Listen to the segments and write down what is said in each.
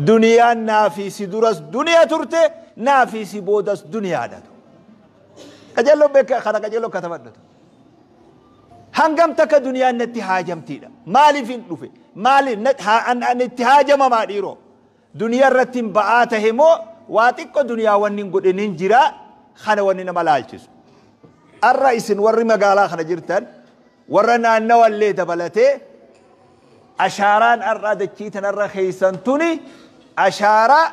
Duniyaan naafii si duras duniyaa turte, naafii si boodas duniyaadha. Qajeelloo beeka kana, qajeelloo katabadhatu. Hangam takka duniyaan natti haajamtiidha. Maaliif hin dhufe? Maaliif an itti haajamamaa dhiiroo? Duniyaa irratti hin ba'aa tahe moo waa xiqqoo duniyaa wanni hin godhin hin jira, kana wanni nama laalchisu. Arra isin warri magaalaa kana jirtan, warra naannawallee dabalatee, ashaaraan arraa dachii tanarra keessan tuni ashaaraa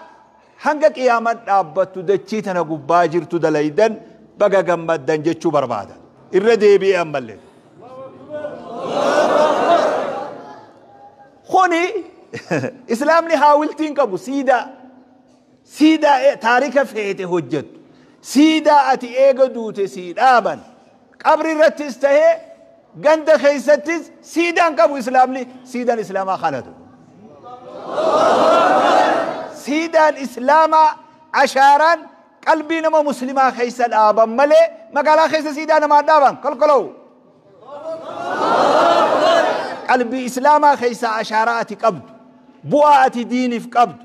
hanga qiyaaman dhaabbattu dachii tana gubbaa jirtu dalaydan, baga gammaddan jechuu barbaada. Irra deebi'ee ammallee. Kuni islaamni haawiltiin qabu siidaa. Siidaa taarika feete hojjettu. Siidaa ati eega duute sii dhaaban. Qabri irrattis tahee ganda keessattis siidaan qabu islaamni, siidaan islaamaa kanatu. Siidaan islaamaa ashaaraan qalbii nama muslimaa keessa dhaaban malee magaalaa keessa siidaa namaa dhaaban kolkoloo. Qalbii islaamaa keessa ashaaraa ati qabdu, bu'aa ati diiniif qabdu,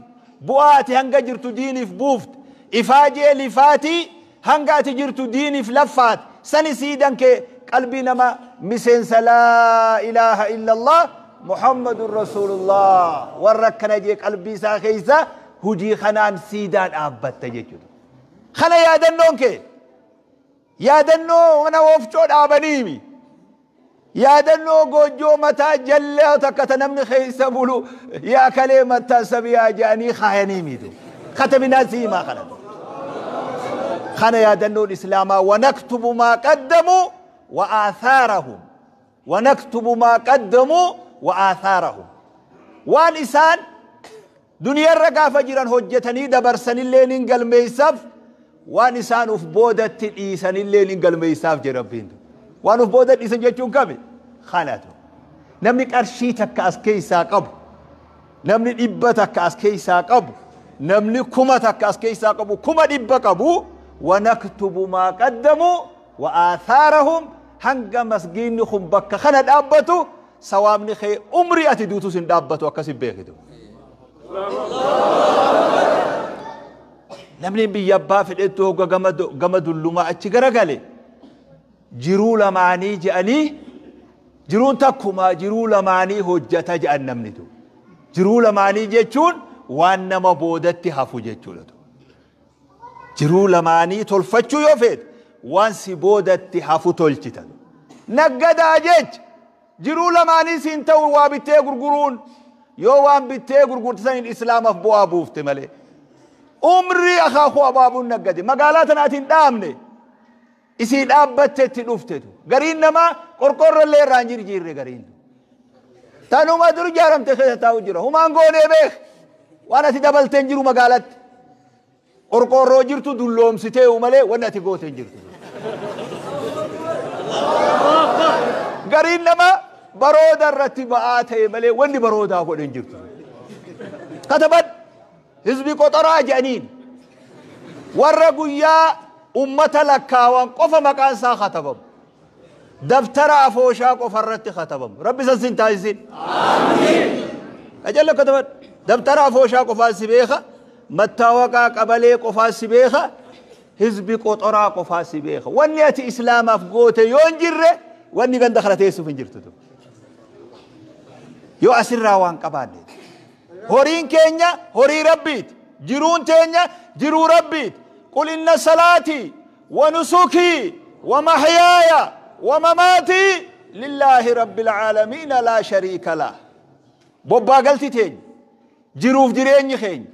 bu'aa ati hanga jirtu diiniif buufte, ifaajee lifaatii hanga ati jirtu diiniif laffaate, sani siidan kee qalbii nama miseensa laa ilaaha illallah Muhammadun Rasulullah warra akkana jee qalbii isaa keessa hujii kanaan siidaa dhaabbatta jechuudha. Kana yaadannoon kee yaadannoo mana wofcoo dhaabaniimi. Yaadannoo goojjoo mataa jallaa takka ta namni keessa bulu yaa kalee mattaa sabiyaa jedhanii kaayanii miitu. Katabinaa siimaa kana. Kana yaadannoon islaamaa wanaktubu maa qaddamu wa aathaarahum. Wanaktubu maa qaddamu wa aathaarahum. Waan isaan duniyaarra gaafa jiran hojjetanii dabarsanillee nin galmeessaaf, waan isaan uf boodatti dhiisanillee nin galmeessaaf jedha Rabbiin. Waan uf booda dhiisan jechuun kami? Kanatu. Namni qarshii takka as keessaa qabu, namni 100 takka as keessaa qabu, namni 1000 takka as keessaa qabu, 100,000 qabu, wanaktubu maa qaddamu wa aathaarahum, hanga masgiinni kun bakka kana dhaabbatu sawaabni kee umrii ati duutus hin dhaabbatu, akkasin beekitu. Namni biyya abbaa fedhettu hogga gama dullumaa achi garagale jiruu lamaanii je'anii, jiruun takkumaa jiruu lamaanii hojjata je'an namnitu. Jiruu lamaanii jechuun waan nama boodatti hafu jechuudha. Jiruu lamaanii tolfachuu yoo feete waan si boodatti hafu tolchita. Naggadaa jecha jiruu lamaanii siin ta'u waa bittee gurguruun, yoo waan bittee gurgurte saniin islaamaaf bu'aa buufte malee. Umrii akaakuu abaabuun naggade magaalaa tanaatiin hin dhaabne, isii dhaabbatte itti dhuftetu. Gariin namaa qorqorrollee irraa hin jirjiirre gariin. Tanuma dur ijaaramte keessa taa'u jira. Humaan goonee beek. Waan ati dabaltee hin jiru magaalatti. Qorqorroo jirtu dulloomsitee malee wanni ati goote hin jirtu. Gariin namaa barooda irratti ba'aa ta'e malee wanni baroodaa godhe hin jirtu. Kataban hizbi qoxoraa jedhaniin warra guyyaa ummata lakkaawan qofa maqaan isaa katabamu. Daftara afooshaa qofa irratti katabamu. Rabbi san sin taasisin. Qajeello kataban. Daftara afooshaa qofaan si beeka. Mattaawaqaa qabalee qofaan si beeka. Hizbi qoxoraa qofaan si beeka. Wanni ati islaamaaf goote yoo hin jirre wanni ganda kana teessuuf hin jirtu. Yoo asirraa waan qabaanne. Horiin keenya horii Rabbiiti. Jiruun teenya jiruu Rabbiiti. Qul inna salaatii wa nusukii wa mahyaaya wa mamaatii lillaahi rabbil aalamiina laa shariika lah. Bobbaa galti teenya, jiruuf jireenyi keenya,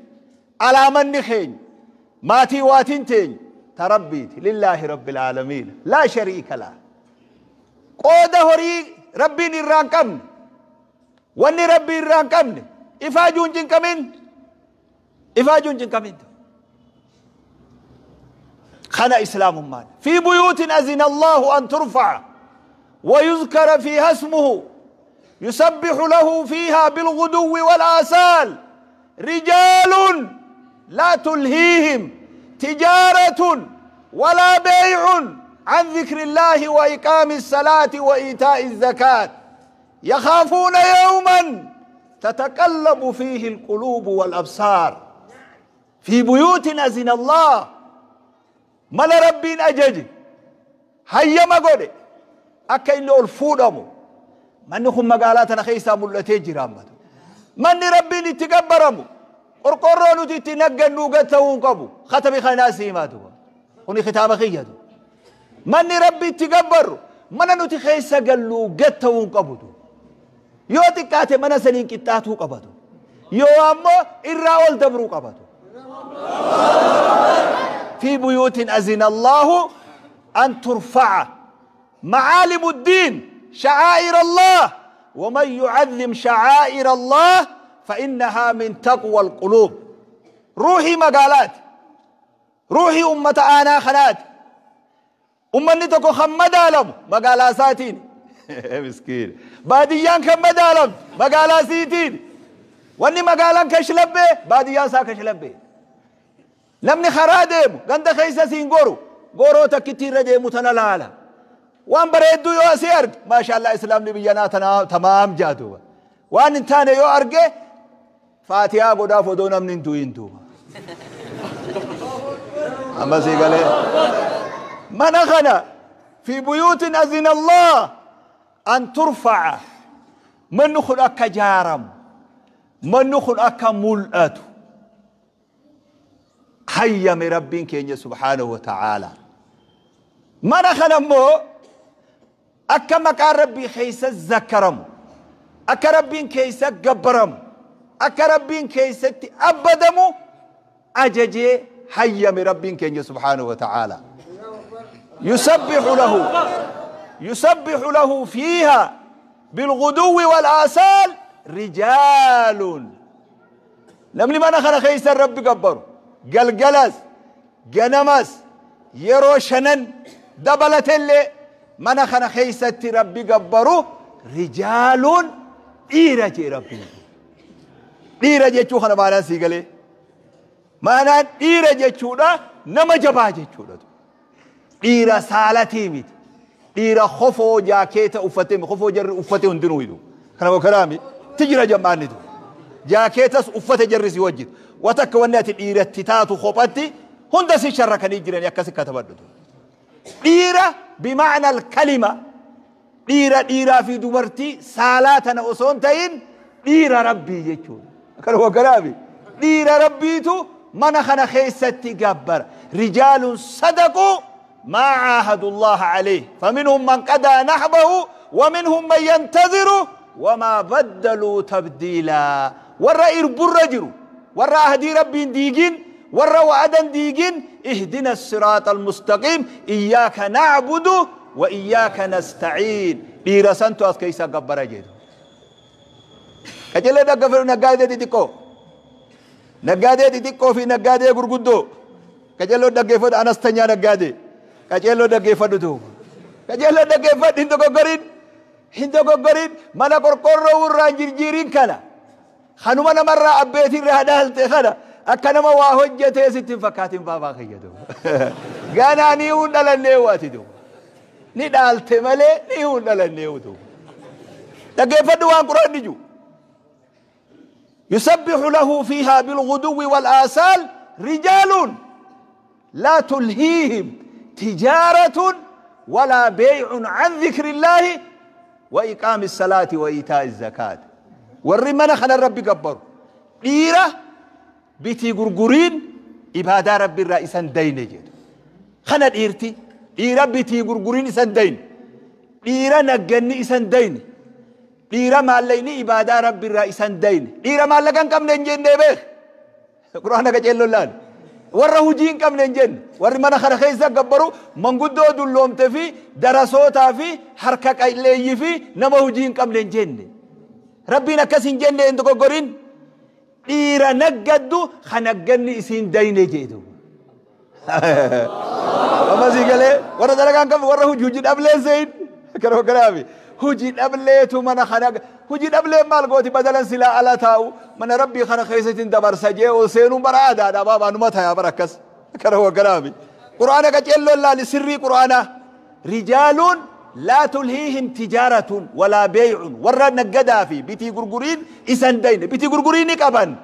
alaamanni keenya, maatii waatiin teenya ta Rabbiiti. Lillaahi rabbil aalamiina laa shariika lah. Qooda horii Rabbiin irraa hin qabne, wanni Rabbii irraa hin qabne ifaajuu hin cinqamin. Ifaajuu hin cinqamin. Kana islaamummaan. Fi buyuutin azina Allahu an turfa'a wa yuzkara fiiha ismuhu yusabbihu lahu fiiha bilghuduwwi wal aasaal rijaalun laa tulhiihim tijaaratun walaa beey'un an dhikri Illaahi wa iqaami salaati wa iitaa'i zakaat yakhaafuuna yawman تتقلب فيه القلوب والأبصار في بيوت أذن الله مال ربين أجج هيا ما قولي أكا إنه الفودمو من نخم مقالاتنا خيسا ملتي جرامتو من ربين اتقبرمو قرقرونو تتنقل نوغتون قبو ختمي خناسي ماتو هوني ختام خيادو من ربي اتقبر من نوتي خيسا قلو قتون قبو yoo xiqqaate mana saniin qixxaatuu qabatu yoo ammoo irraa ol dabruu qabatu في بيوت أذن الله أن ترفع معالم الدين شعائر الله ومن يعظم شعائر الله فإنها من تقوى القلوب روحي مقالات روحي أمة آنا خنات أمة تكو خمدالم مقالات ساتين مسكين باديان كم مدالم مقالا سيتين واني مقالا كشلبه باديان سا كشلبه نمني خرادم غند خيسا سين غورو غورو تكتير رديمو تنلالا وان بريدو يو سيرك ما شاء الله اسلام نبينا تمام جادو وان انتاني يو ارجه فاتحه غدا فدو نمني انتو انتو اما سيغالي منخنا في بيوت اذن الله أن ترفع من نخل أكا جارم من نخل أكا ملأت حي من ربين كيني سبحانه وتعالى ما نخل مو أكا مكان ربي خيس الزكرم أكا ربين كيس قبرم أكا ربين كيس أبدمو أججي حي من ربين كيني سبحانه وتعالى يسبح له فيها بالغدو والآصال رجال لم لما نخل خيس الرب قبر قلقلس جنمس يروشنن دبلت اللي ما نخل خيس ربي قبرو رجال إيرجي ربي إيرجي شو خنا معنا سيقلي معنا إيرجي شو لا نما جباجي شو لا إيرا سالتي ميت dhiira khofoo jaakeeta uffatee khofoo jarri uffate hundinuu hidu kana kalaami tijira jammaannitu jaakeetas uffate jarri si wajjin watakka wanni ati dhiiratti taatu kophatti hunda si sharrakanii jiranii akkasi katabadhutu dhiira bimacna alkalima dhiira dhiiraa fi dubartii saalaa tana osoo hin ta'in dhiira rabbii jechuudha kana kalaami dhiira rabbiitu mana kana keessatti gabbara rijaalun sadaquu ما عاهدوا الله عليه فمنهم من قضى نحبه ومنهم من ينتظر وما بدلوا تبديلا ورا إرب ورا أهدي ربي ديجين ورا وعدا ديجين اهدنا الصراط المستقيم إياك نعبد وإياك نستعين ديرسنتو أسكيسا قبر جيدو كجل دقفلوا نقادة ديكو نقادة ديكو في نقادة قرقدو كجلو دقفلوا أنستنيا نقادة kajeeloo dhaggeeffadhu duuba kajeeloo dhaggeeffadhu hin dogoggorin hin dogoggorin mana qorqorroo irraa jirjiirin kana kanuma namarraa abbeetirraa dhaalte kana akka nama waa hojjetee sitti hin fakkaatin baabaa kiyya duuba ganaa ni hun dhalannee waati duuba ni dhaalte malee ni hun dhalannee duuba dhaggeeffadhu waan quraanni jiru يسبح له فيها بالغدو والآصال رجال لا تلهيهم تجارة ولا بيع عن ذكر الله وإقام الصلاة وإيتاء الزكاة والرمنا خنا الرب قبر ديرة بتي غرغرين إبادة رب الرئيس دين جد خنا ديرتي ديرة بتي غرغرين إسان دين ديرة نجني إسان دين ديرة ماليني إبادة رب الرئيس دين ديرة مالكن كم ننجن دبخ قرآن كجلو لان warra hujii hin qabne hin jenne warri mana kana keessa gabbaru manguddoo dulloomte fi darasootaa fi harka qalleeyyii fi nama hujii hin qabne hin jenne rabbiin akkas hin jenne hin dogoggorin dhiira naggaddu kanagganni isiin dayne jedhu amma sii galee warra dalagaa hin qabne warra hujii dhablee seyin kana kanaafi hujii dhableetu mana kana hujii dhablee maal gooti badalan silaa ala taa'u mana rabbii kana keessatti dabarsa jee ol seenuun bara aadaadha baabaa numa tayaa bara akkas kana kanaafi quraana qaceelloon laali sirrii quraanaa rijaaluun Laa tulhiihim tijaaratun walaa beey'un, warra naggadaa fi bitii gurguriin isan dayne. Bitii gurgurii ni qaban,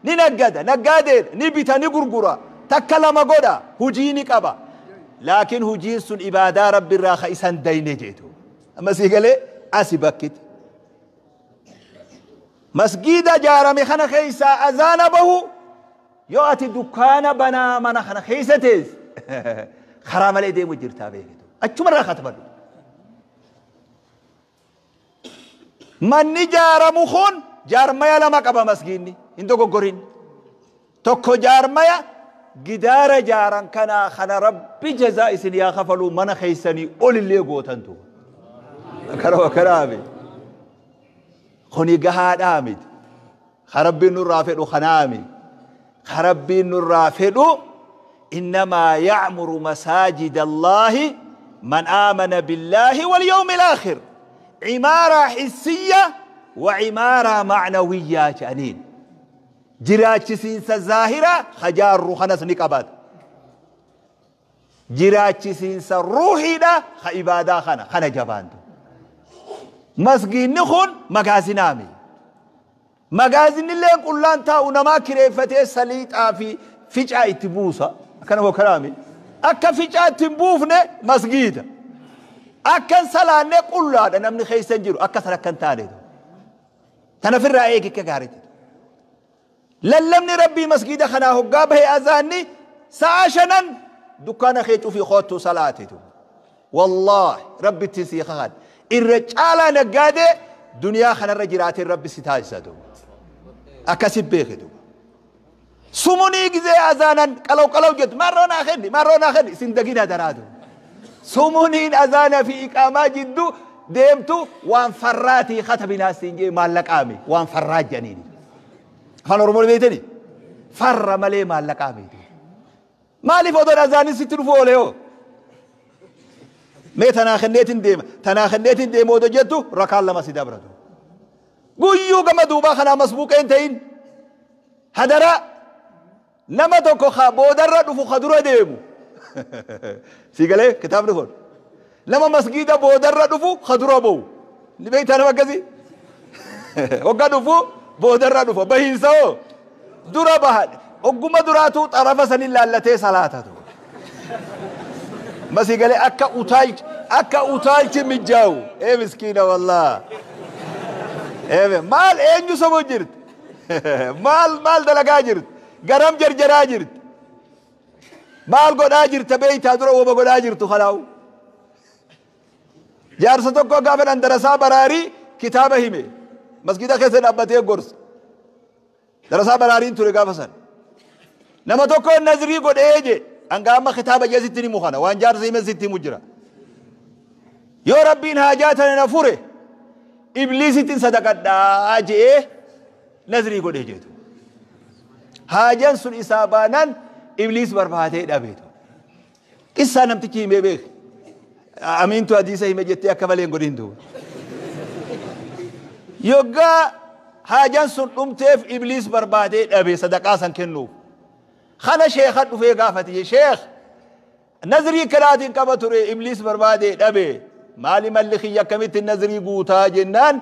ni naggada, naggaadeedha, ni bita, ni gurgura, takka lama godha, hujii ni qaba, laakiin hujiin sun ibaadaa Rabbi irraa ka isan dayne jeetu. Amma sii galee asi bakkiti masgiida jaarame kana keessaa azaana bahu. Yoo ati dukkaana banaa mana kana keessa teesse, karaa malee deemu jirtaa beekitu, achumarraa katabadhu. Manni jaaramu kun jaarmaya lama qaba. Masgiinni hin dogoggorin. Tokko jaarmaya gidaara jaaran kanaa kana, Rabbi jazaa isin yaa kafaluu, mana keessanii olillee gootantu kana kanaami. Kuni gahaadhaa miti. Ka Rabbiin nurraa fedhu kanaami. Ka Rabbiin nurraa fedhu إنما يعمر مساجد الله من آمن بالله واليوم الآخر. عمارة حسية وعمارة معنوية جانين. Jiraachisiinsa zaahira hajaarru kanas ni qabata, jiraachisiinsa ruuhiidha ka ibaadaa kana. Kana jabaantu. Masgiinni kun magaazinaami. Magaazinilleen qullaan taa'u, namaa kireeffatee saliixaa fi ficaa itti buusa. Akkana kanaami. Akka ficaa itti hin buufne masgiida akkan salaanne qullaadha, namni keessa hin jiru. Akka san akka hin taane tana ofirraa eegi. Akka gaariitti lallabni Rabbii masgiida kanaa hoggaa bahe, azaanni sa'a 5 dukkaana kee cufii koottu salaatitu. Wallaahi Rabbitti sii kakan irra caalaa naggaadee duniyaa kanarra jiraateen Rabbi si taasisatu. Akkasi beekitu. Sumunii gizee azaanan qalaw qalaw jettu, marroo naa kenni, marroo naa kenni, isin dagina daraatu. Sumuniin azaana fi iqaamaa jiddu deemtu waan farraatii katabinaa siin jee, maallaqaami waan farraa jedhaniini. Afaan Oromoo beektani? Farra malee maallaqaami. Maaliif odoon azaanin sitti dhufu oole hoo? Mee tanaa kenneetin deema, tanaa kenneetin deema odoo jettu rakaan lama si dabratu. Guyyuu gama duubaa kanaa masbuuqeen ta'in hadaraa. Nama tokko ka boodarra dhufu ka dura deemu. Si galee kitaabni kun? Nama masgiida boodarra dhufu ka dura ba'u. Ni beektaa nama akkasii? Hogga dhufu boodarra dhufa. Bahiinsa hoo? Dura baha. Hogguma duraatu xarafa sanin laallatee salaatatu. Masii galee? Akka utaalchi, akka utaalchi mijaawu. Ee miskiina wallaa. Ee maal, eenyu sobo jirti? Maal maal dalagaa jirti? Garam jarjaraa jirti? Maal godhaa jirta beeytaa dura wama godhaa jirtu kanaawu? Jaarsa tokko gaafa dhan darasaa baraarii kitaaba hime. Masgida keessa dhaabbatee gorsa. Darasaa baraariin ture gaafa san. Nama tokko nazrii godhee je, hanga amma kitaaba jee sitti himu kana waan jaarsa hime sitti himu jira. Yoo Rabbiin haajaa tana na fure, ibliisittiin sadaqadhaa je'ee nazrii godhee jeetu. Haajaan sun isaa baanaan ibliis barbaadee dhabeetu. Qissaa namtichi himee beek. Amiintu hadiisa hime jettee akka malee hin godhin duuba. Yoggaa haajaan sun dhumteef ibliis barbaadee dhabe sadaqaa san kennuuf. Kana sheeka dhufee gaafate: "Sheekh, nazrii kanaatiin qaba ture, ibliis barbaadee dhabe, maali malli kiyya, akkamitti nazrii guutaa?" jennaan,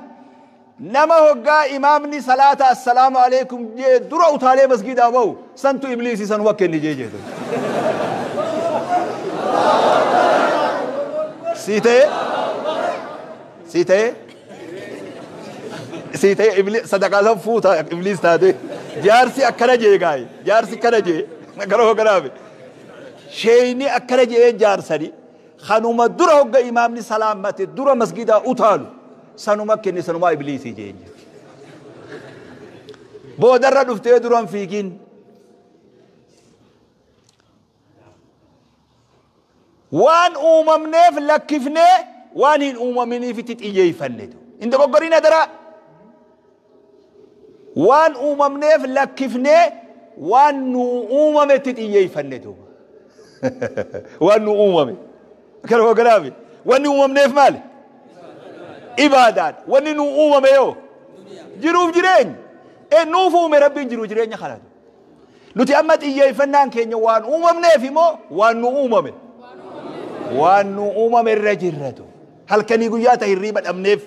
nama hoggaa imaamni salaata "assalaamu alaikum" jee dura utaalee masgiidaa bahu santu ibliisi sanuma kenni jee jeetu. Sii ta'e, sii ta'e, sii ta'e. Iblis sadaqaa san fuuta ibliis taate. Jaarsi akkana jee gaayi, jaarsi akkana jee, akkana hogganaafe sheeyni akkana jee jaarsani, kanuma dura hogga imaamni salaammate dura masgidaa utaalu sanuma kenni, sanumaa ibliisii jeen. Boodarra dhuftee duran fiigin. Waan uumamneef lakkifnee waan hin uumaminiif itti xiyyeeffannetu. Hin dogoggorin adaraa. Waan uumamneef lakkifnee waan nu uumametti xiyyeeffannetu. Waan nu uumame. Kana hogganaafi. Wanni uumamneef maali? Ibaadaadha. Wanni nu uumame yoo? Jiruuf jireenya. E nuuf uume Rabbiin jiruuf jireenya kanatu. Nuti amma xiyyeeffannaan keenya waan uumamneef immoo waan nu uumame? Waan nu uumame irra jirratu. Halkanii guyyaa ta hirriiba dhabneef,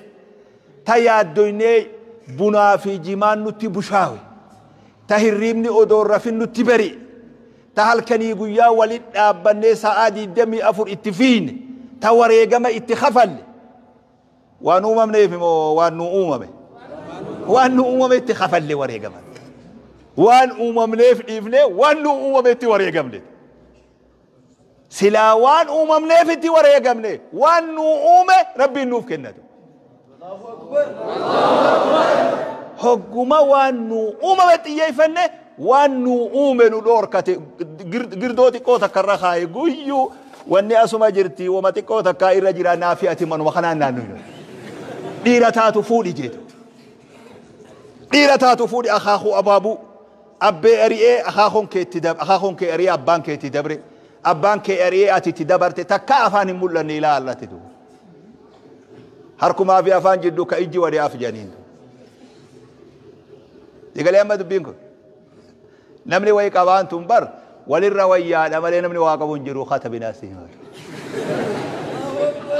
ta yaaddoynee bunaa fi jimaan nutti bushaawe, ta hirriibni odoo rafin nutti bari'e, ta halkanii guyyaa walit dhaabbannee sa'aa 24 itti fiine, ta wareegama itti kafalle. Waan uumamneef moo waan nu uumame? Waan nu uumame itti kafalle wareegama. Waan uumamneef dhiifnee waan nu uumame itti wareegamne. Silaa waan uumamneef itti wareegamne, waan nu uume Rabbiin nuuf kennatu. Hogguma waan nu uumame xiyyeeffanne, waan nu uume nu dhoorkate. Girdoo xiqqoo takka irra kaa'e guyyuu wanni asuma jirti, wama xiqqoo takka irra jira, naafi ati manuma kanaan naannoo. Dhiira taatu fuudhi jeetu. Dhiira taatu fuudhi. Akaakuu abaabuu abbee ari'ee akaakuun keetti akaakuun kee ari'ee abbaan keetti dabre, abbaan kee ari'ee ati itti dabarte, takka afaan hin mul'anne ilaallate tu. Harkumaa fi afaan jidduu ka ijji wadee af jedhaniin. Digalee amma dubbiin kun. Namni wayii qabaan tun bar walirra wayyaadha malee namni waa qabu hin jiru katabinaa si himatu.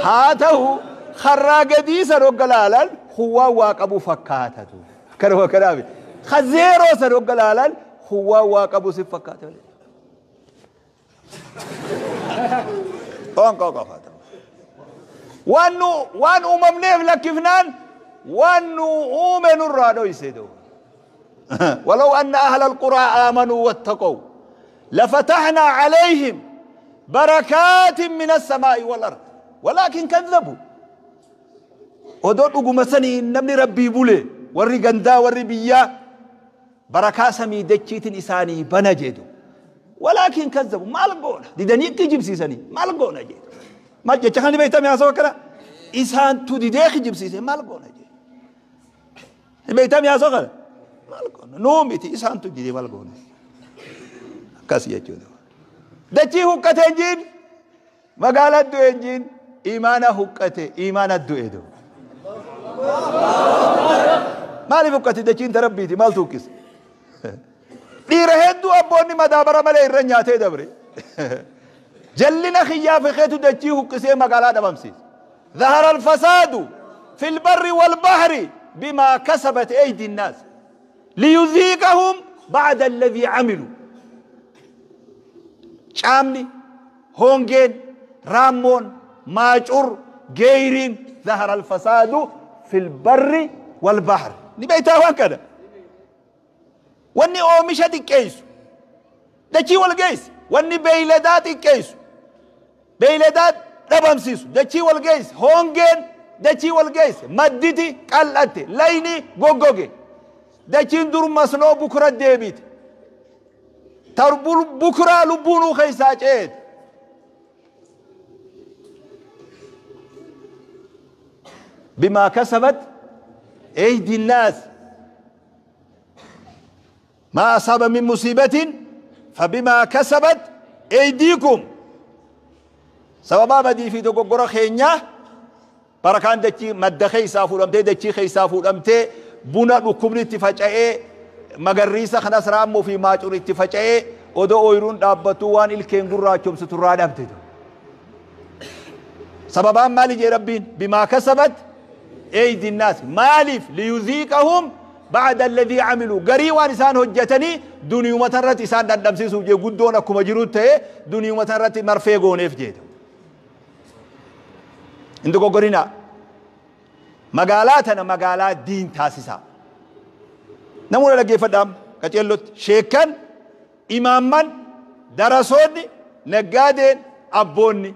Haa ta'u, karraa gadii san hogga laalan huwwaan waa qabu fakkaatatu. Kanuma kanaaf ka zeeroo san hogga laalan huwwaan waa qabu si fakkaata malee. Qoonqoo qofaata. Waan nu waan uumamneef lakkifnaan waan nu uume nurraa dhoyse duuba. ولو أن أهل القرى آمنوا واتقوا لفتحنا عليهم بركات من السماء والأرض ولكن كذبوا. Odoo dhuguma sanii namni Rabbii bule, warri gandaa, warri biyyaa, barakaa samii dachiitiin isaanii bana jedhu. ولكن كذبوا. Maal goona, didanii kijibsiisanii maal goona jedhu. Maal jecha kan beektame haasawaa kana isaantu didee kijibsiise, maal goona jedhu. Beektame haasawaa kana maal goona, nuu miti, isaantu didee, maal goona akkas jechuudha. Dachii huqqate injiin, magaalaa du'e injiin, imaana huqqate, imaana du'e du'e. Maaliif huqqate? Dachiin ta Rabbiiti, maaltu huqqise? Dhiira hedduu abboonni madaabara malee irra nyaatee dabre. Jallina kiyyaa fi keetu dachii huqqisee magaalaa dhabamsiise. ظهر الفساد في البر والبحر بما كسبت أيدي الناس ليذيقهم بعد الذي عملوا. Caamni, hongeen, raammoon, maacur, geeyriin, ظهر الفساد في البر والبحر. Ni beektaa waan kana. Wanni oomisha xiqqeessu dachii wal geessi, wanni beeyladaa xiqqeessu, beeyladaa dhabamsiisu dachii wal geessi. Hongeen dachii wal geessi, madditi qal'atte, layni goggoge, dachiin dur masnoo bukura deebite, tar bukuraa lubbuunuu keessaa ceete. بما كسبت أيدي الناس، ما أصاب من مصيبة فبما كسبت أيديكم. Sababaa badii fi dogoggora keenyaa barakaan dachii madda keessaa fuudhamtee, dachii keessaa fuudhamtee, buna dhukkubni itti faca'ee, magarriisa kanas raammoo fi maacur itti faca'ee, odoo ooyiruun dhaabbatu waan ilkeen gurraachomsitu irraa dhabde. Sababaan maali jee Rabbiin? بما كسبت أيدي الناس. Maaliif? ليذيقهم بعض الذي عملوا. Garii waan isaan hojjetanii duniyuma irratti isaan dhandhamsiisuuf jee. Guddoon akkuma jiru ta'e duniyuma irratti marfee gooneef jeeta. Hin dogoggorinaa. Magaalaa tana magaalaa diin taasisaa. Namoota dhaggeeffadhaam qaceellotti, sheekkan, imaamman, darasoonni, naggaadeen, abboonni,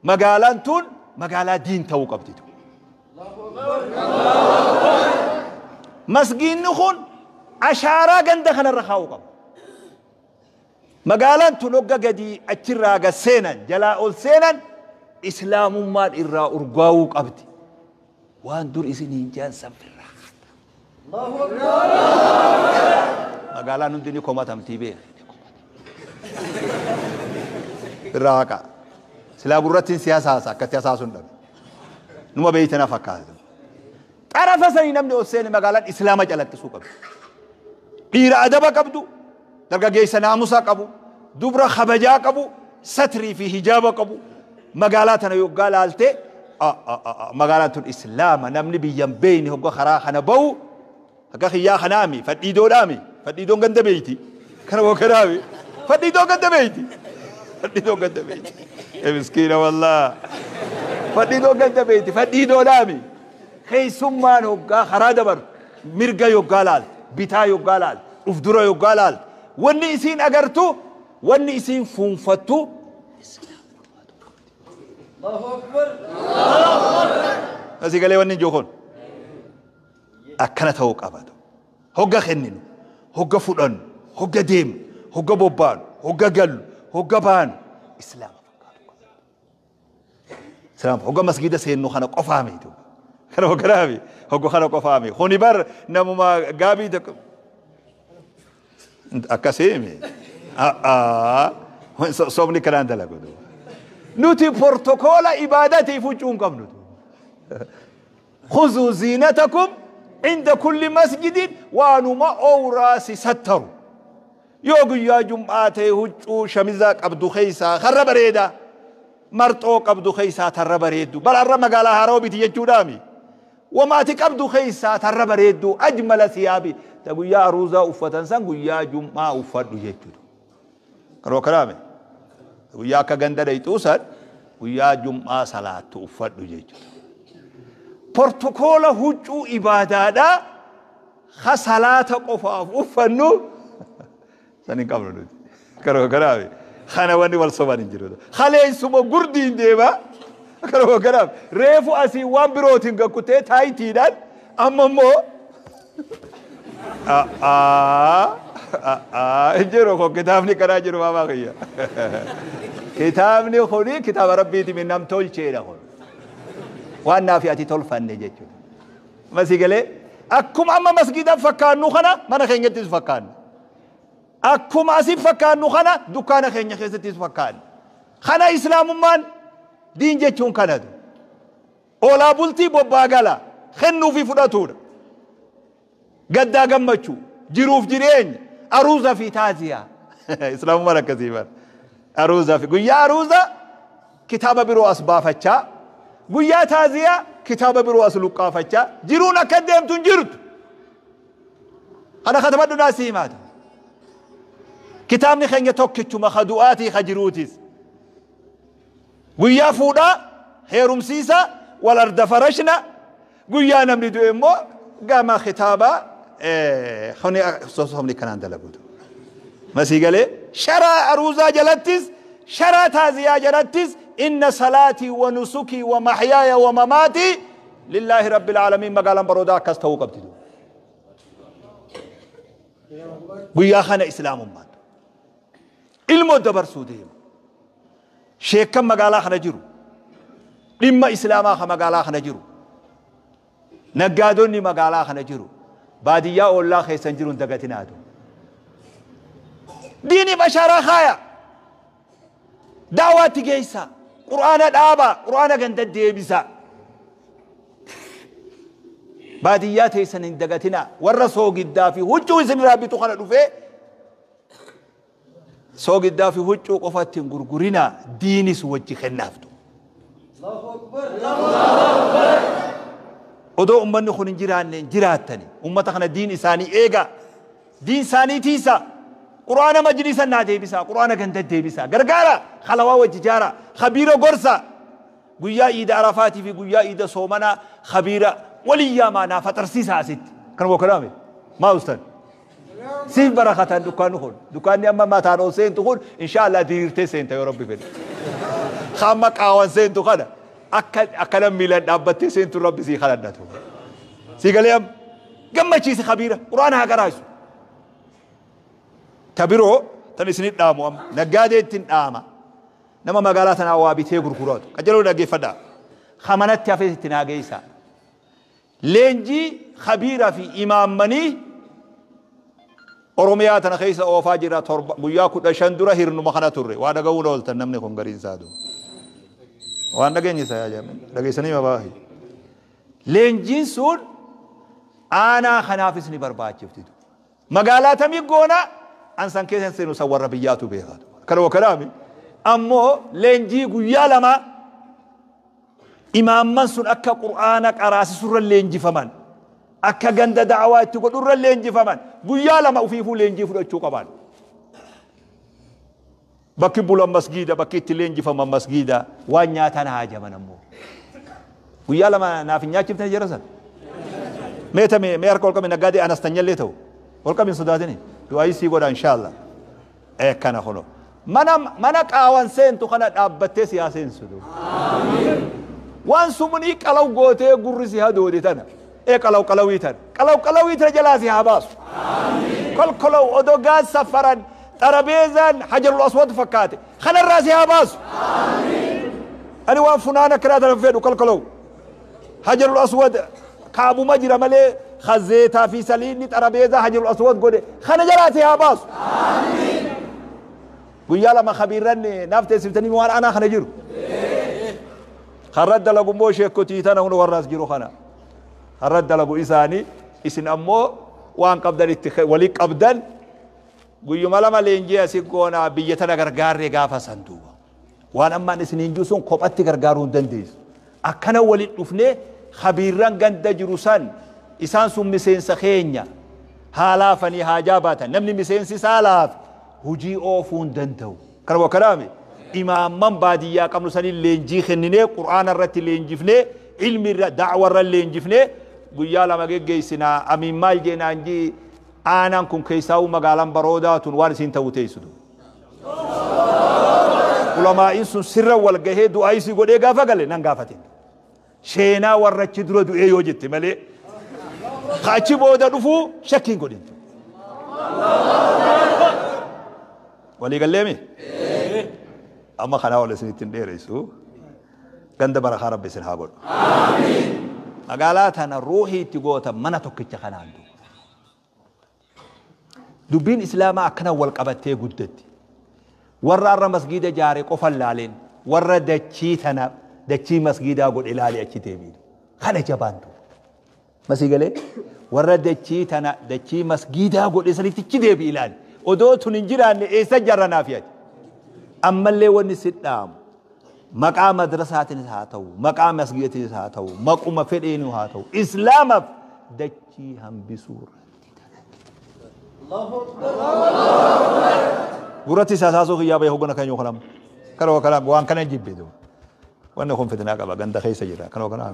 magaalaan tun magaalaa diin ta'uu qabdi. Masgiinni kun ashaaraa ganda kanarra kaa'uu qaba. Magaalaan tun hogga gadii achirraa gad seenan, jalaa ol seenan, islaamummaan irraa urgaa'uu qabdi. Waan dur isin hin jaan sanfirraa. Magaalaan hundi ni komatamtii beek. Irraa haqa. Silaa gurrattiin siyaasa haasa akkatti haasaasun dhabe. Numa beeytana fakkaata. Xarafa sanii namni ol seene magaalaan islaama calaqqisuu qabdi. Dhiira adaba qabdu, dargaggeessa naamusa qabu, dubra kabajaa qabu, satrii fi hijaaba qabu. Magaalaa tana yoggaa laaltee Magaalaan tun Islaama namni biyyan beeyne hogga karaa kana bahu akka kiyyaa kanaami fadhiidoodhaami fadhiidoon ganda beeyti kana hogganaami fadhiidoon ganda beeyti fadhiidoon ganda beeyti miskiina wallaa fadhiidoon ganda beeyti fadhiidoodhaami keessummaan hoggaa karaa dabaru mirga yoggaa laalte bitaa yoggaa laalte uf dura yoggaa laalte wanni isiin agartu wanni isiin fuunfattu Asii galee wanni ijoo kun akkana ta'uu qabatu. Hogga kenninu, hogga fudhannu, hogga deemnu, hogga bobbaanu, hogga gallu, hogga baanu Islaama fakkaatu qaba. Islaama hogga masgiida seennu kana qofaa miti. Kana hogganaa hogga kana qofaa miti. Kuni bar namuma gaabii tokko akkasii mi? Sobni kanaan dalagu. Nuti protokoola ibaadatiif huccuu hin qabnu. Khuzuu ziinatakum inda kulli masjidin waanuma owraa si sattaru. Yoo guyyaa jum'aa ta'e huccuu shamizaa qabdu keessaa karra bareedaa. Marxoo qabdu keessaa tarra bareeddu. Bara har'a magaalaa Haaroo biti jechuudhaami. Wamaati qabdu keessaa tarra bareeddu ajmala siyaabi. Ta guyyaa aruuzaa uffatan san guyyaa jum'aa uffadhu jechuudha. Karoo kanaame. Guyyaa akka ganda dhayxuu san guyyaa jum'aa salaattu uffadhu jechuudha. Portokoola huccuu ibaadaadhaa ka salaata qofaaf uffannu san hin qabnu nuti. Karoo kanaame. Kana wanni wal soban hin jiru. Kaleessuma gurdiin deema. Karoo kanaaf reefu asii waan birootiin gakkutee taayitiidhaan amma immoo hin jiru kun kitaabni kanaa jiru maamaa kiyya. Kitaabni kuni kitaaba rabbiiti min nam tolcheedha kun. Waan naafi ati tolfanne jechuudha. Masii galee akkuma amma masgiida fakkaannu kana mana keenyattis fakkaannu. Akkuma asii fakkaannu kana dukkaana keenya keessattis fakkaannu. Kana islaamummaan diin jechuun kanatu. Oolaa bultii bobbaa gala kennuu fi fudhatuudha. Gaddaa gammachuu jiruuf jireenya aruuza fi taaziyaa. Islaamummaan akkasii bara. Aruuza fi guyyaa aruuza kitaaba biroo as baafachaa guyyaa taaziyaa kitaaba biroo as luqqaafachaa jiruun akka deemtu hin jirtu. Kana katabadhu naa si himaata. Kitaabni keenya tokkichuma ka du'aatii ka jiruutis. Guyyaa fuudhaa heerumsiisa wal arda farashna guyyaa namni du'e immoo gama kitaaba sobni kanaan dalaguutu. Masii galee sharaa aruuzaa jalattis sharaa taaziyaa jalattis inna salaatii wa nusukii wa maxyaaya wa mamaatii lillaahi rabbil aalamiin magaalaan baroodaa akkas ta'uu qabdi. Guyyaa kana islaamummaan ilmoo dabarsuu deema. Sheekkan magaalaa kana jiru dhimma islaamaa ka magaalaa kana jiru naggaadonni magaalaa kana jiru baadiyyaa ollaa keessan jiru hin dagatinaatu. Diiniif ashaaraa kaaya. Daawaatti geessa. Qur'aana dhaaba. Qur'aana ganda deebisa. Baadiyyaa teessan hin dagatinaa. Warra soogiddaa fi huccuu isin irraa bitu kana dhufee soogiddaa fi huccuu qofatti hin gurgurinaa diinis wajji kennaaftu. Odoo ummanni kun hin jiraanne hin jiraattani. Ummata kana diin isaanii eega. Diin isaanii tiisa. Qur'aana majlisa naa deebisa. Qur'aana ganda deebisa. Gargaara. Halawaa wajji jaara. Khabiira gorsa. Guyyaa iida arafaatii fi guyyaa iida soomanaa khabiira waliyyaa naa faxarsiisa asitti. Kan wakalaame. Maa ustan? Siif barakatan dukkaanni kun. Dukkaanni amma mataan ol seentu kun inshaallah diriirtee seenta yoo rabbi fedhe. Hamma qaawan seentu kana akka akkana miilaan dhaabbattee seentu rabbi sii kadhadhatu. Sii galee amma gammachiisi khabiira quraana haa qaraasu. Ta biroo tan isinit dhaamu amma naggaadee ittiin dhaama. Nama magaalaa tanaa waa bitee gurguratu. Qajeeloo dhaggeeffadhaa. Hamanatti hafee itti naa geessaa. Leenjii khabiiraa fi imaammanii Oromiyaa tana keessa oofaa jira torba guyyaa 15 dura hirnuma kana turre waa dhaga'uun ooltan namni kun gariin isaa duuba. Waan dhageenye isaa yaa jaamin dhageessanii mabaahi. Leenjiin sun aanaa kanaafis ni barbaachifti. Magaalaa tamii goona an san keessa seenu san warra biyyaatu beekatu. Kana wakalaami ammoo leenjii guyyaa 2 Imaamman sun akka Qur'aana qaraasisurra leenjifaman. Akka ganda da'awaa itti godhurra leenjifaman. Guyyaa lama ufiifuu leenjii fudhachuu qaban. Bakki bulan masgiida, bakki itti leenjifaman masgiida, waan nyaatan haajaman ammoo. Guyyaa lama naaf hin nyaachifne jara san. Mee tame mee harka ol qabi naggaadee anastanyallee ta'u. Ol qabi hin sodaatini. Du'aayii sii godha inshaallah. Ee kana kuno. Mana mana qaawan seentu kana dhaabbattee si haa seensu. Waan sumunii qalaw gootee gurri si hadoode tana. Ee qalaw qalawii tana. Qalaw qalawii tana jalaa si haa baasu. Kolkolaw odogaan safaran xarabeezaan hajarul aswad fakkaate. Kanarraa si haa baasu. Ani waan funaan akkanaa tana fedhu kolkolaw. Hajarul aswad kaabuma jira malee kazeetaa fi saliinni xarabeezaa hajarul aswad godhe. Kana jalaa si haa baasu. Guyyaa lama kabiirran naaf teessiftanii waan anaa kana jiru. Karra dalagu immoo sheekotii tana hunda warraas jiru kana. Karra dalagu isaanii isin ammoo waan qabdan itti walii qabdan guyyuma lama leenjii asii goonaa biyya tana gargaarree gaafa san duuba. Waan ammaan isin hin jiru sun kophatti gargaaruu hin dandeessu. Akkana waliin dhufnee kabiirran ganda jiru san isaan sun miseensa keenya haa laafanii haa jaabaatan namni miseensi isaa laafe hujii oofuu hin danda'u. Kana wakkanaame imaamman baadiyyaa qabnu saniin leenjii kenninee qur'aana irratti leenjifnee ilmi irra da'wa irra leenjifnee guyyaa lama geggeessinaa amiin maal jeenaan jii aanaan kun keessaa'uu magaalaan baroodaa tun waan isiin ta'uu teessitu. Ulamaa'iin sun sirra wal gahee du'aa isii godhee gaafa gale nan gaafatin. Sheenaa warra achi dura du'ee yoo jette malee ka achi booda dhufuu shakkiin godhin. Walii galleemi? Amma kanaa ol isinitti hin dheeressu. Ganda barakaa Rabbi isin haa godhu. Magaalaa tana ruuhii itti goota mana tokkicha kanaan duuba. Dubbiin Islaamaa akkana wal qabattee guddatti. Warra har'a masgiida jaare qofa laaleen warra dachii tana dachii masgiidaa godhe laalee achi deebiin. Kana jabaan duuba. Masii galee warra dachii tana dachii masgiidaa godhe sanitti achi deebi ilaali. Odoo tun hin jiraanne eessa jarra naaf yaadi. Ammallee wanni si dhaamu maqaa madrasaatiinis haa ta'u maqaa masgiidaatiinis haa ta'u maquma fedheenu haa ta'u islaamaaf dachii hambisuu irratti gurratti isaa saasuu kiyyaa bahee hoggana kan yoo kanamu kana kana waan kana jibbe duuba wanni kun fitinaa qaba ganda keessa jira kana kana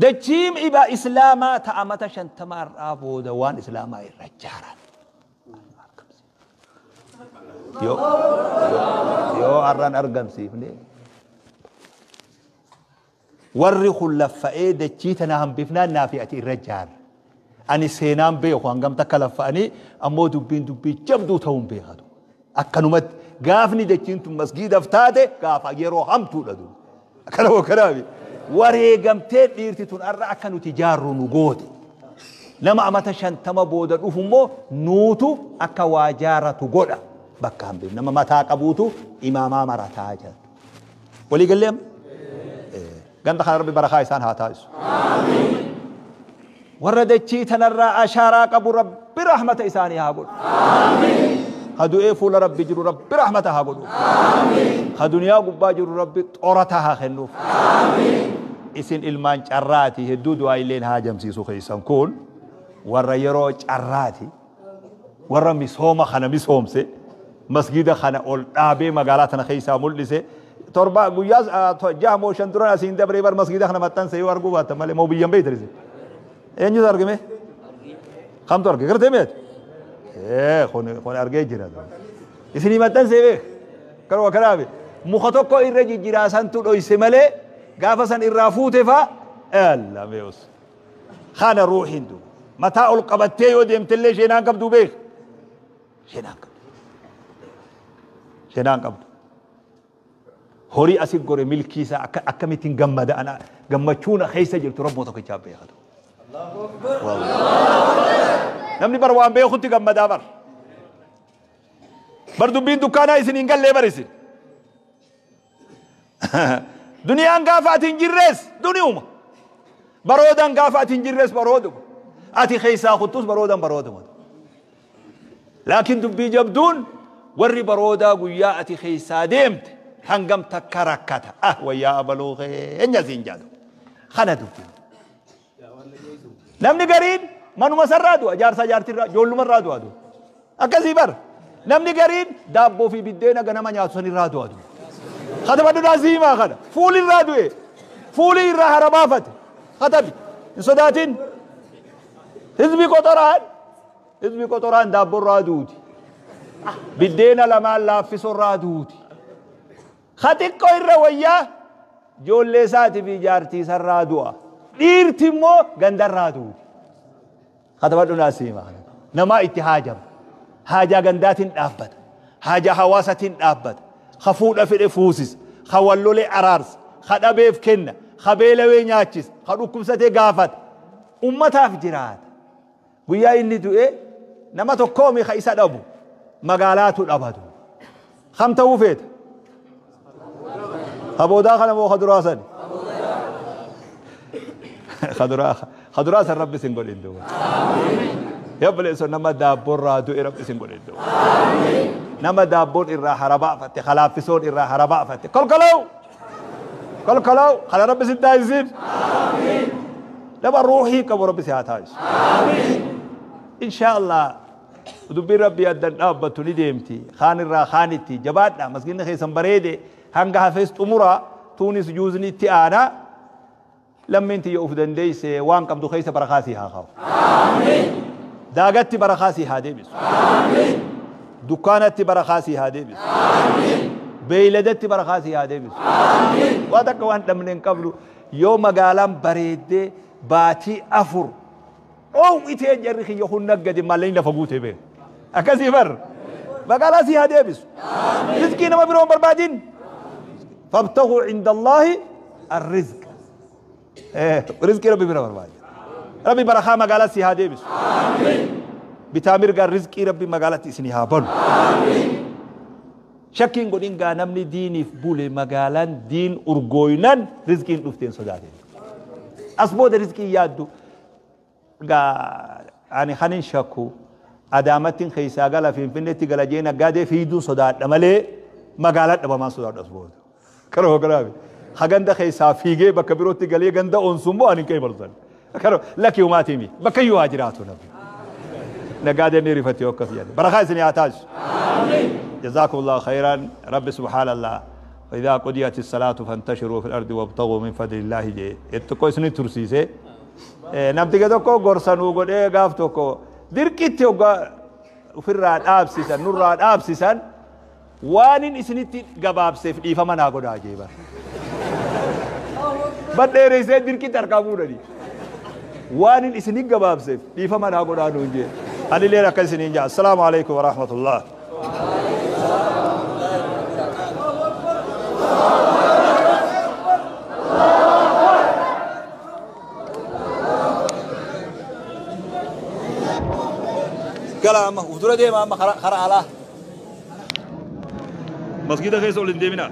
dachiin iba islaamaa ta'a mata 50 irraa booda waan islaamaa irra jaaran yoo har'aan argamsiifne warri kun laffa'ee dachii tana hambifnaan naafi ati irra jaarra. Ani seenaan beeku hangam takka laffa'anii ammoo dubbiin dubbii jabduu ta'uun beekatu. Akkanumatti gaafni dachiin tun masgiidaaf taate gaafa yeroo hamtuudha duuba. Akkana wakkanaafi wareegamtee dhiirti tun har'a akka nuti jaarru nu goote. Nama amata 50 booda dhufu immoo nuutu akka waa jaaratu godha. Bakka hambif nama mataa qabuutu imaamaa marataa jira. Walii gallee amma? Ganda kana Rabbi barakaa isaan haa taasisu. Warra dachii tanarraa ashaaraa qabu Rabbi rahmata isaanii haa godhu. Ka du'ee fuula Rabbi jiru Rabbi rahmata haa godhu. Ka duniyaa gubbaa jiru Rabbi xorata haa kennuuf. Isin ilmaan carraati hedduu du'aa illeen haa jamsiisu keessan kun warra yeroo carraati warra misooma kana misoomse masgida kana ol dhaabee magaalaa tana keessaa mul'ise torba guyyaa jaha moo shan duran asiin dabree bar masgida kana maxxanse yoo arguu baattan malee moo biyyan beeytan isin eenyutu argame kamtu arge gartee meet kun argee jira isinii maxxansee beek kanuma kanaafi muka tokko irra jijjiraa santu dhoyse malee gaafa san irraa fuute faa alla meeus kana ruuhiin du mataa ol qabattee yoo deemtellee sheenaan qabdu beek sheenaan qabdu sheenaan qabdu horii asi gore milkii isaa akkamittiin gammada ana gammachuuna keessa jirtu rabboo tokkichaa beekatu. Namni bar waan beekutti gammadaa bar. Bar dubbiin dukkaanaa isin hin gallee bar isin. Duniyaan gaafa ati hin jirres duniyuma. Baroodaan gaafa ati hin jirres barooduma. Ati keessaa kuttus baroodan barooduma. Laakiin dubbii jabduun warri baroodaa guyyaa ati keessaa deemte Hangam takka rakkata. Ah wayyaa abaluu keenya siin jedhu. Kana dubbiin. Namni gariin manuma sarraa du'a jaarsaa jaartirraa ijoollumarraa du'a du'a. Akkasii bar. Namni gariin daabboo fi biddeena ganama nyaatu sanirraa du'a du'a. Katabadhu naasiimaa kana. Fuulirraa du'e. Fuulii irraa harabaafate. Katabi. Hin sodaatin. Hizbi qoxoraan. Hizbi qoxoraan daabborraa duuti. Biddeena lamaan laaffisorraa duuti. Ka xiqqoo irra wayyaa ijoollee isaatii fi jaartii isarraa du'a. Dhiirti immoo gandarraa duuti. Katabadhu naasiimaa kana. Namaa itti haajama. Haajaa gandaatiin dhaabbata. Haajaa hawaasatiin dhaabbata. Ka fuudha fedhe fuusisa. Ka wal lole araarsa. Ka dhabeef kenna. Ka beelawee nyaachisa. Ka dhukkubsatee gaafata. Ummataaf jiraata. Guyyaa inni du'e nama tokkoomi ka isa dhabu. Magaalaatu dhabatu. Kam ta'uu feeta? Ka boodaa kana moo ka duraa sani? Ka duraa san Rabbi sin godhin duuba. Yableessu nama daabboorraa du'e Rabbi sin godhin duuba. Nama daabboon irraa harabaafatte, kalaaffisoon irraa harabaafatte. Kolkolow! Kolkolow! Kana Rabbi sin taasisin. Nama ruuhii qabu Rabbi si haa taasisu. Inshaa Allah dubbiin Rabbii addan dhaabbattu ni deemti. Kaan irraa kaanitti jabaadha. Masginni keessan bareede hanga hafes xumuraa tuunis juuzni itti aanaa. Lammiin tiyya uf dandeesse waan qabdu keessa barakaa sii haa kaa'u. Daagatti barakaa sii haa deebisu. Dukkaanatti barakaa sii haa deebisu. Beeyladatti barakaa sii haa deebisu. Waan takka waan dhabne hin qabnu yoo magaalaan bareeddee baatii 4 dhoowwitee jarri kiyya kun naggade maallaqni lafa guutee beeku. Akkasii bar magaalaa sii haa deebisu. Rizqii nama biroo hin barbaadin. Fabtaguu inda Allaahi arrizq. Rizqii Rabbi bira barbaade. Rabbi barakaa magaalaa sii haa deebisu. Bitaa mirgaan rizqii Rabbi magaalatti isinii haa banu. Shakkiin godhin gaa namni diiniif bule magaalaan diin urgooynan rizqiin dhufteen sodaatin. As booda rizqiin yaaddu gaa ani kanin shakku Adaamattin keessaa gala Finfinneetti gala jee naggaadee fiiduun sodaadha malee magaalaa dhabamaan sodaadha as booda. Kana kanaafi ha ganda keessaa fiigee bakka birootti galee ganda onsu immoo ani hin qeebalu san. Kana lakki humaatii mi bakka iyyuu haa jiraatu namni. Naggaadeen ni rifatti yoo akkas jedhe. Barakaa isin haa taasisu. Jazaakumullahu khayran Rabbi subhaanallah. وإذا قضيت الصلاة فانتشروا في الأرض وابتغوا من فضل الله jee xiqqoo isin tursiise. Namticha tokko gorsa nuu godhee gaaf tokko dirqitti hoggaa ofirraa dhaabsisan nurraa dhaabsisan waanin isinitti gabaabseef dhiifama naa godhaa jee bar. Badheereessee dirqitti harkaa fuudhanii. Waanin isinit gabaabseef dhiifama naa godhaa nuun jee. Anilleen akka isiniin jaa. Assalaamu alaikum wa rahmatullah. Gala amma uf dura deema amma kara alaa. Masgida keessa ol hin deeminaa.